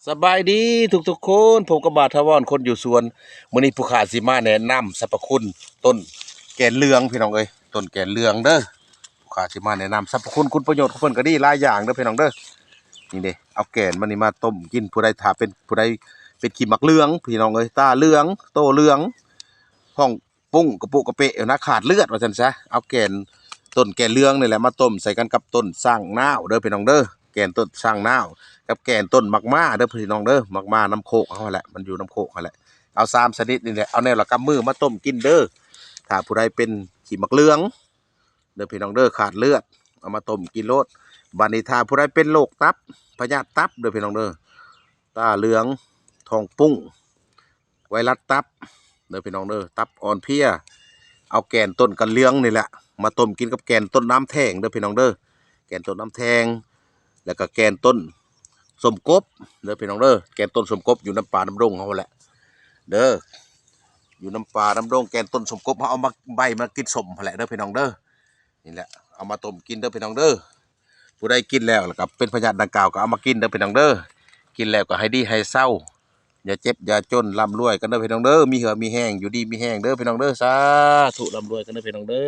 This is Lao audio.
ສະບາຍດີທຸກໆຄົນ ພົບກັບບ່າວຖາວອນຄົນຢູ່ສວນ. ມື້ນີ້ຜູ້ຂ້າຊິມາແນະນຳສັບພະຄຸນຕົ້ນແກນເຫຼືອງພີ່ນ້ອງເອີຍ, ຕົ້ນແກນເຫຼືອງເດີ. ຜູ້ຂ້າຊິມາແນະນຳສັບພະຄຸນ ຄຸນປະໂຫຍດຂອງເພິ່ນກໍດີຫຼາຍຢ່າງເດີພີ່ນ້ອງເດີ. ນີ້ເດ້ ເອົາແກນມັນນີ້ມາຕົ້ມກິນ ຜູ້ໃດຖ້າເປັນ ຜູ້ໃດເປັນຂີ້ໝາກເຫຼືອງພີ່ນ້ອງເອີຍ, ຕາເຫຼືອງ ໂຕເຫຼືອງ ທ້ອງ ປຸ້ງກະປຸກະເປະນະ ຂາດເລືອດວ່າຊັ້ນຊະ. ເອົາແກນຕົ້ນແກນເຫຼືອງນີ້ແຫຼະມາຕົ້ມໃສ່ກັນກັບຕົ້ນຊ້າງນາວເດີພີ່ນ້ອງເດີ, ແກນຕົ້ນຊ້າງນາວກັບແກນຕົ້ນໝາກມ້າເດີພີ່ນ້ອງເດີ. ໝາກມ້ານຳໂຄກເຮົາຫັ້ນແຫຼະ, ມັນຢູ່ນຳໂຄກຫັ້ນແຫຼະ. ເອົາສາມຊະນິດນີ້ແຫຼະ ເອົາແນວລະກຳມືມາຕົ້ມກິນເດີ. ຖ້າຜູ້ໃດເປັນຂີ້ໝາກເຫຼືອງເດີພີ່ນ້ອງເດີ ຂາດເລືອດ ເອົາມາຕົ້ມກິນໂລດ. ບາດນີ້ຖ້າຜູ້ໃດເປັນໂລກຕັບ ພະຍາດຕັບເດີພີ່ນ້ອງເດີ, ຕາເຫຼືອງ ທ້ອງປຸ້ງ ໄວຣັສຕັບເດີພີ່ນ້ອງເດີ, ຕັບອ່ອນເພຍ. ເອົາແກນຕົ້ນກະເຫຼືອງນີ້ແຫຼະມາຕົ້ມກິນກັບແກນຕົ້ນນ້ຳແທງເດີພີ່ນ້ອງເດີ, ແກນຕົ້ນນ້ຳແທງ ແລ້ວກະແກນຕົ້ນສົ້ມກົບເດີພີ່ນ້ອງເດີ. ແກນຕົ້ນສົ້ມກົບຢູ່ນຳປ່ານຳດົງເຮົາແຫຼະເດີ, ຢູ່ນຳປ່ານຳດົງ ແກນຕົ້ນສົ້ມກົບ ເຮົາເອົາມາ ໃບມາກິນສົ້ມຫັ້ນແຫຼະເດີພີ່ນ້ອງເດີ. ນີ້ແຫຼະ ເອົາມາຕົ້ມກິນເດີພີ່ນ້ອງເດີ. ຜູ້ໃດກິນແລ້ວ ແລ້ວກໍເປັນພະຍາດດັ່ງກ່າວ ກໍເອົາມາກິນເດີພີ່ນ້ອງເດີ. ກິນແລ້ວກໍໃຫ້ດີໃຫ້ເຊົາ ຢ່າເຈັບຢ່າຈົນ ລ່ຳລວຍກັນເດີພີ່ນ້ອງເດີ, ມີເຫື່ອມີແຮງ ຢູ່ດີມີແຮງເດີພີ່ນ້ອງເດີ. ສາທຸ ລ່ຳລວຍກັນເດີພີ່ນ້ອງເດີ.